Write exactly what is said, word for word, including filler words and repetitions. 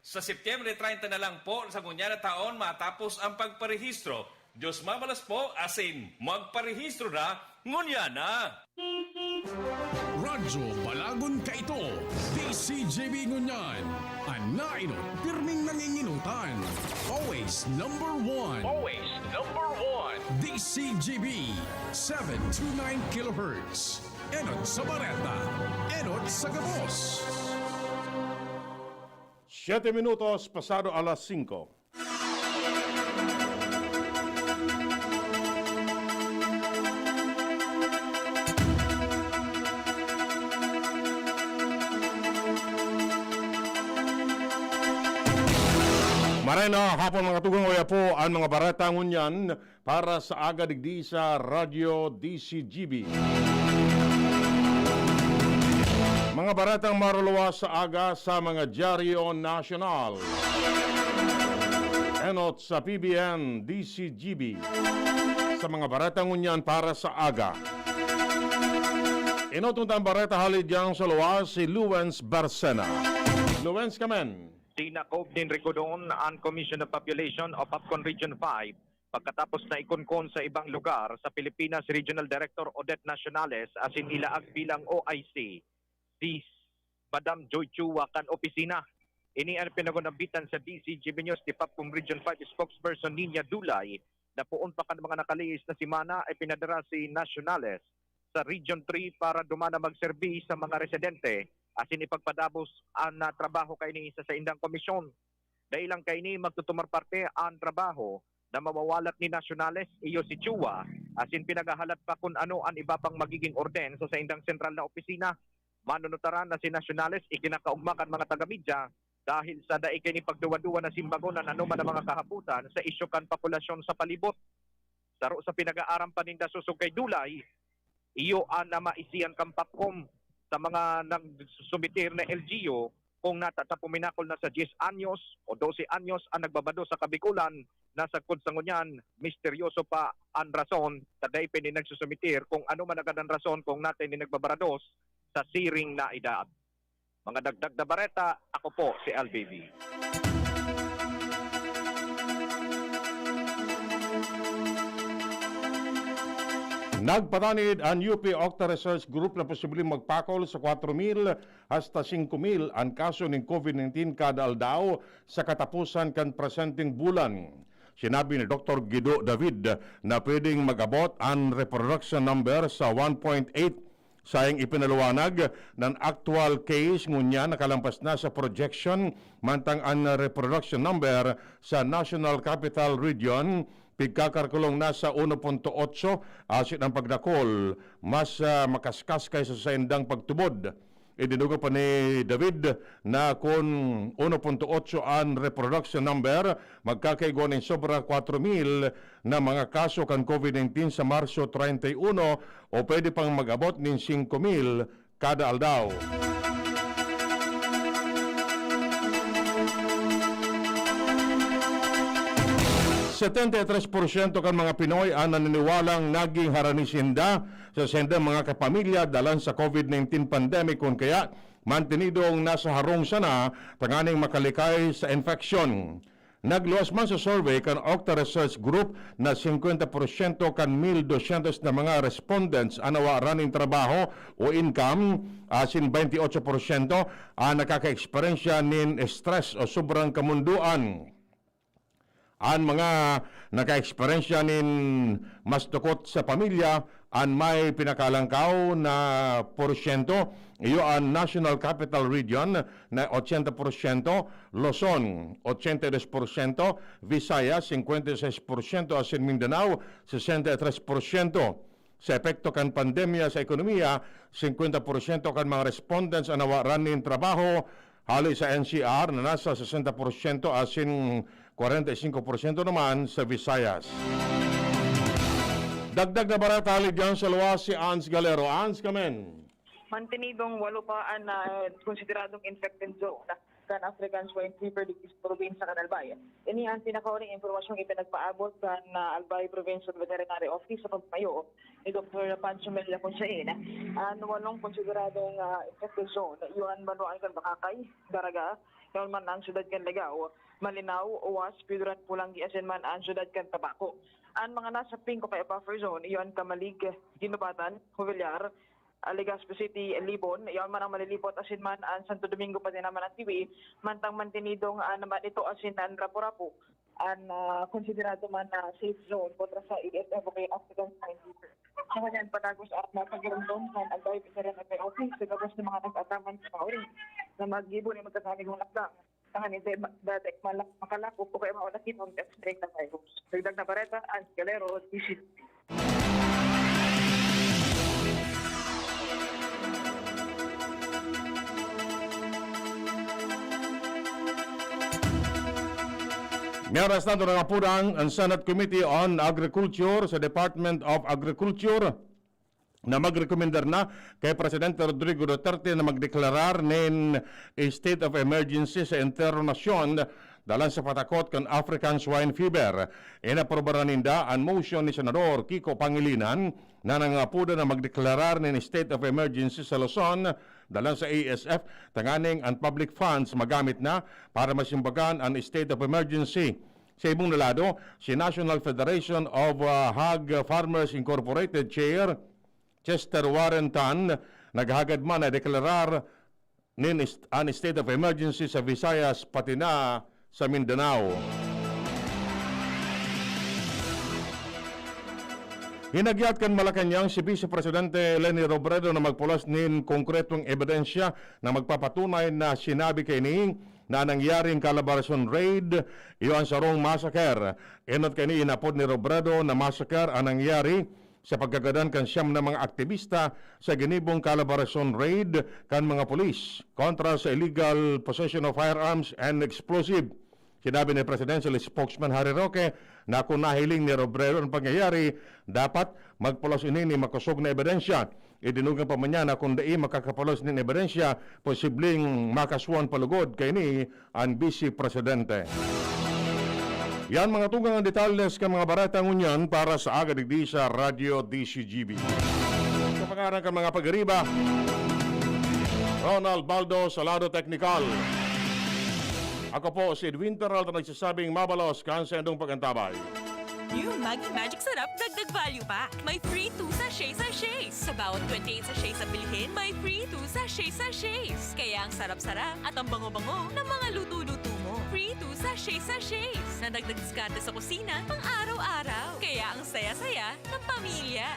Sa Setyembre treinta na lang po sa ngunyan na taon matapos ang pagparehistro. Diyos mabalos po, asin magparehistro na, ngunyan na! Radyo Balagon kaito, D C G B ngunyan. An nainot, pirming nanginginutan. Always number one. Always number one. D C G B, seven two nine kilohertz. Enot sa bareta, enot sa gabos. Siete minutos pasado alas singko. Maray na hapon, mga tugang, oya po an mga bareta ngunyan para sa aga digdi sa Radyo D C G B. Mga baretang maruluwas sa aga sa mga dyaryo nasyonal. Enot sa P B N D C G B. Sa mga bareta ngunyan para sa aga. Enot tang bareta hali diyan sa luwas si Luwens Barcena. Luwens, kamen. Tinakob nin Rigodon an Commission of Population o POPCON Region five pagkatapos na ikonkon sa ibang lugar sa Pilipinas Regional Director Odette Nacionales asin ilaag bilang O I C si Madam Joy Chua kan opisina. Ini an pinagunambitan sa D C G B News ni POPCON Region five spokesperson Niña Dulay na poon pa kan mga nakalihis na semana ay pinadara si Nacionales sa Region three para dumana magserbi sa mga residente asin ipagpadabos an, ah, trabaho kaini sa saindang komisyon. Dai lang kaini magtutumar parte an trabaho na mawawalat ni Nacionales, iyo si Chua, asin pinaghahalat pa kun ano an iba pang magiging orden sa saindang sentral na opisina. Manunutaran na si Nacionales ikinakaogma kan mga taga-media dahil sa dai kaini pagduwa-duwa na simbagon an anoman na mga kahapotan sa isyu kan populasyon sa palibot. Saro sa pinag-aaram pa ninda sosog kay Dulay, iyo an namaisian kan POPCON sa mga nagsumitir na L G U kung natatapuminakol na sa dyes anyos o dose anyos an nagbabado sa Kabikolan na sagkod sa ngunyan, misteryoso pa an rason ta dai pa ini nagsusumitir kung ano man agad an rason kung natay ni nagbabarados sa siring na edad. Mga dagdag na bareta, ako po si L B B. Nagpatanid an U P Octa Research Group na posibleng magpakol sa kwatro mil hasta singko mil an kaso nin COVID nineteen kada aldaw sa kataposan kan presenteng bulan. Sinabi ni Doktor Guido David na pwedeng mag-abot an reproduction number sa one point eight. Saiyang ipinaliwanag na an actual case ngunyan nakalampas na sa projection, mantang an reproduction number sa National Capital Region pigkakalkulong na sa uno punto otso, asin ang pagdakol mas, ah, makaskas kaysa sa saindang pagtubod. Idinugol pa ni David na kun uno punto otso an reproduction number, magkakaigwa nin sobra kwatro mil na mga kaso kan COVID nineteen sa Marso treinta y uno o pwede pang mag-abot nin singko mil kada aldaw. Setenta y tres porsyento kan mga Pinoy an naniniwalang naging harani sinda sa saindang mga kapamilya dalan sa COVID nineteen pandemic, kun kaya mantinidong nasa harong sana tanganing makalikay sa infeksyon. Nagluwas man sa survey kan Octa Research Group na singkwenta porsyento kan mil dosyentos na mga respondents an nawaran nin trabaho o income, asin baynte otso porsyento an nakakaeksperyensya nin stress o sobrang kamundoan. An mga nakaeksperyensya nin mas tukot sa pamilya, an may pinakalangkaw na porsyento, iyo an National Capital Region na ochenta porsyento, Luzon, ochenta y dos porsyento, Visayas, singkwenta y seis porsyento, asin Mindanao, sesenta y tres porsyento. Sa epekto kan pandemya sa ekonomiya, singkwenta porsyento kan mga respondents an nawaran nin trabaho, hali sa N C R na nasa sesenta porsyento asin kwarenta y singko porsyento naman sa Visayas. Dagdag na bareta hali diyan sa luwas si Ans Galero. Ans, kamen. Mantinidong walo pa an, ah, konsideradong infected zone. kan African Swine Fever digdi sa probinsya kan Albay. Ini an pinakahuling impormasyong ipinagpaabot kan, ah, Albay Provincial Veterinary Office sa pagmayo ni Doktor Pancho Mel Laconchain. An walong konsideradong, ah, infected zone, iyo an banwaan kan Bacacay, Daraga, yaon man ang siyudad kan Lagao, Malinao, Oas, Piedras, Polangui, asin man an siyudad kan Tabaco. An mga nasa pink o kaya buffer zone, iyo an Camalig, Guinobatan, Jovellar, ah, Legazpi City, Libon, yaon man ang Malilipot, asin man an Santo Domingo, pati naman ang Tiwi, mantang mantenidong, ah, naman ito asin an Rapu-Rapu, an, ah, konsiderado man na safe zone kontra sa A S F o kaya African Swine Fever. Sa ngunyan, padagos at napagirumdom kan Albay Veterinary Office sa gabos ng mga nag-ataman sa mauri na maggibo ni magkakanigong lakdang. Tangan hindi ma-, dati malak-, makalakop o kaya maulakip ang X-ray na virus. Dagdag na bareta, Ann Galero, D C T V. May oras na ito nangapudang ang Senate Committee on Agriculture sa Department of Agriculture na magrekomendar na kay Presidente Rodrigo Duterte na magdeklarar nin state of emergency sa entero nasyon dalan sa patakot kan African Swine Fever. Inaprobaran ninda an motion ni Senador Kiko Pangilinan na nangapoda na magdeklarar nin state of emergency sa Luzon dalan sa A S F, tanganing an public funds magamit na para masimbagan an state of emergency. Sa ibong na lado, si National Federation of, ah, Hog Farmers Incorporated Chair Chester Warren Tan naghagad man na deklarar nin ist-, an state of emergency sa Visayas pati na sa Mindanao. Hinagyat kan Malacañang si Vice Presidente Leni Robredo na magpulos nin konkretong ebidensya na magpapatunay na sinabi kaini na nangyaring Calabarzon Raid, iyo an sarong massacre. Enot kaini inapod ni Robredo na massacre an nangyari sa pagkagadan kan siyam na mga aktibista sa ginibong Calabarzon Raid kan mga pulis kontra sa illegal possession of firearms and explosive. Sinabi ni Presidential Spokesman Harry Roque na kun nahiling ni Robredo an pangyayari, dapat magpulos ini ni makosog na ebidensya. Idinugang pa man niya na kun dai makakapulos nin ebidensya, posibleng makasuhan palugod kaini an Vice Presidente. Yan mga tugang ang detalles kan mga bareta ngunyan para sa aga digdi sa Radyo D C G B. Sa pangaran kan mga pag-ariba, Ronald Baldo sa lado teknikal. Ako po si Edwin Peralta nagsasabing mabalos kan sa indong pag-antabay. New Maggi Magic Sarap Dagdag Value Pack. May free two sachet sachets. Sa bawat twenty-eight sachets na bilhin, may free two sachet sachets. Kaya ang sarap-sarap at ang bango-bango ng mga luto-luto mo. Free two sachet sachets. Na dagdag diskarte sa kusina, pang araw-araw. Kaya ang saya-saya ng pamilya.